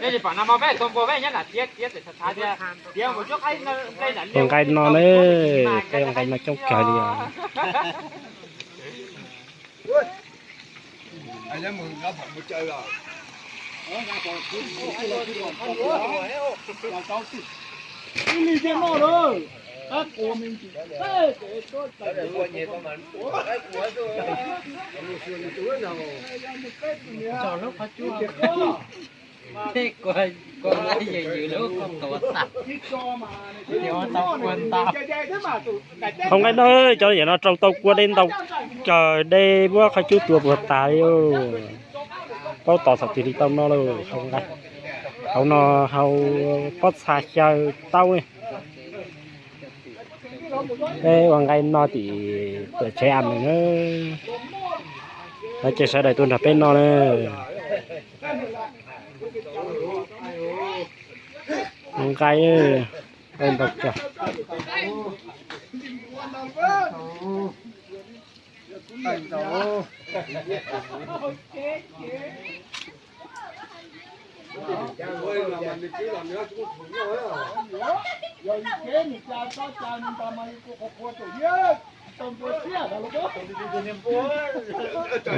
Ua nqaij no na, peb ua nqaij no coob kawg li os. Qhov nqaij no cov yam no rau tau kua dej ntau kawg, dej muab qhov cub tua puas tas li. Paub tos txhaum twg li tau no lawm. Hauv no hau pob txha xyaw taub ne. Peb ua nqaij no tim tuam tsev a mes na. Lawv ces sawv daws tuaj nrog peb noj na. Nqaij ntau kawg.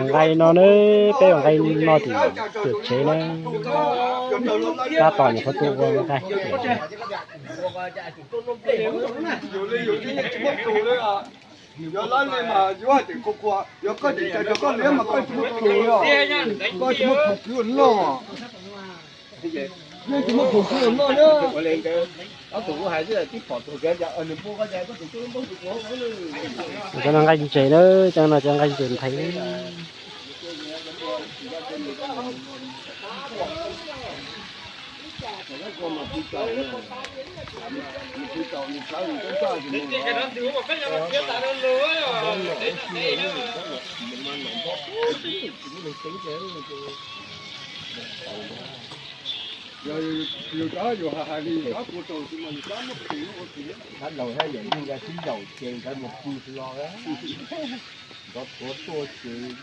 Nqaij no na, peb ua nqaij no tim tuam tsev na. Tab tom nyuam qhuav tuaj ua nqaij. Yog lawv li mas yuav hais tias khuv khuav, yog koj tseem cov koj liab mas koj tsis muaj plhus li os, koj tsis muaj plhus kwv ua noj. Yeej tsis muaj plhus kwv ua noj na. Cov no nqaij ntses na, cov no cov nqaij ntses ntxhais. Yus rov yus hais hais li yus rov kuv rau tsis mas yus rov muab plhus ua kwv. Dab laug thiab yawm yij nkawd sib yaum ces nkawd mus pw hlo, nkawd tuav tuaj ces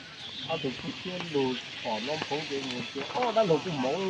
ob tug kwj txhiaj lug phom no phoov ces mus ces ob dab laug kuj mus.